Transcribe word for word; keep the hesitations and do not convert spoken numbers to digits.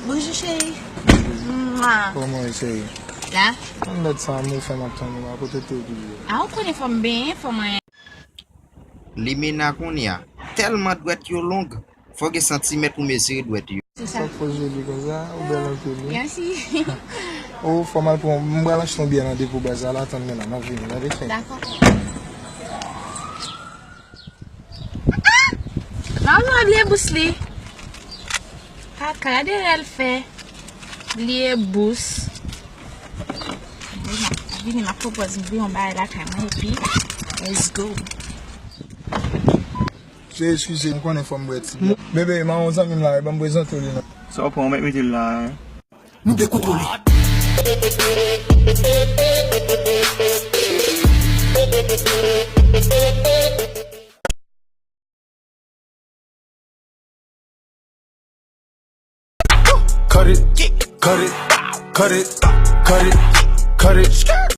Bonjou cheri. Mwa. Kòman w ye cheri? La. Anndan sa m ou fè m ap tann ou a, kote w te ye? A, ou konnen fò m benyen, fò mwen. Limena kounye a, tèlman dwèt yo long, fò gen santimèt pou mezire dwèt yo. Se sa. Sa k fè w joli konsa, ou bèl anpil wi. Mèsi. O, fò m al pran, m pral achte yon byè nan depo baz la, la tann mwen la, m ap vini, tande cheri. Dakò. Manman bliye bous li. Kaka, gade rèl fè. Bliye bous. Vini, m ap pwopoze m bliye yon bagay lakay mwen epi let's go. Cheri, eskize, m konnen fò m bwè ti byè. Bebe, m a yon zanmi m la, ban m prezante w li non. Sa w pran, w mèt mete l la, hein. Nou dekontwole. Cut it, cut it, cut it, cut it, cut it, cut it.